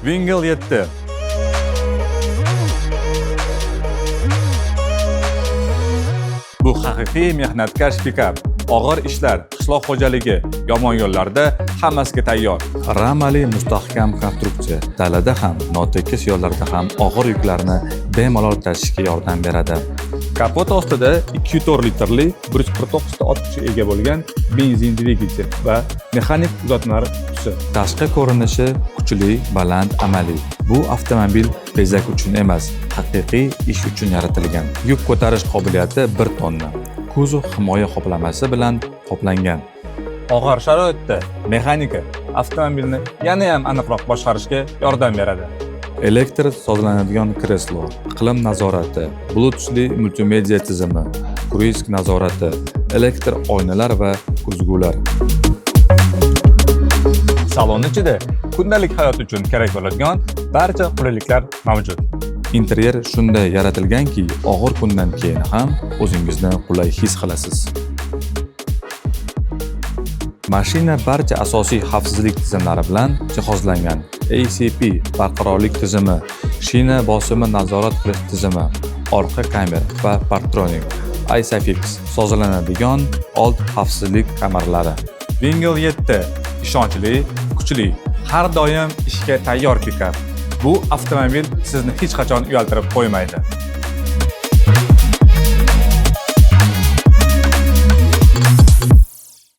Wingle 7. Bu haqiqiy mehnatkash pikap. Og'ir ishlar, qishloq xo'jaligi, yomon yo'llarda hammasiga tayyor. Ramali mustahkam konstruksiya dalada ham, notekis yo'llarda ham og'ir yuklarni bemalol tashishga yordam beradi. Kapot ostida 2,4 litrli 149 ta ot kuchiga ega bo'lgan benzin dvigatel va mexanik uzatmalar qutisi. Tashqi ko'rinishi kuchli, baland, amaliy. Bu avtomobil bezak uchun emas, haqiqiy ish uchun yaratilgan. Yuk ko'tarish qobiliyati 1 tonna. Kuzov himoya qoplamasi bilan qoplangan. Og'ir sharoitda mexanika avtomobilni yana ham aniqroq boshqarishga yordam beradi. Elektr sozlanadigan kreslo, iqlim nazorati, Bluetoothli multimedia tizimi, kruiz nazorati, elektr oynalar va ko'zgular. Salon ichida kundalik hayot uchun kerak bo'ladigan barcha qulayliklar mavjud. Interyer shunday yaratilganki, og'ir kundan keyin ham o'zingizni qulay his qilasiz. Mashina barcha asosiy xavfsizlik tizimlari bilan jihozlangan. ACP barqarorlik tizimi, shina bosimi nazorat qilish tizimi, orqa kamera va Parktronic, ISOFIX sozlanadigan old xavfsizlik kamarlari. Wingle 7 ishonchli, kuchli, har doim ishga tayyor pikap. Bu avtomobil sizni hech qachon uyaltirib qo'ymaydi.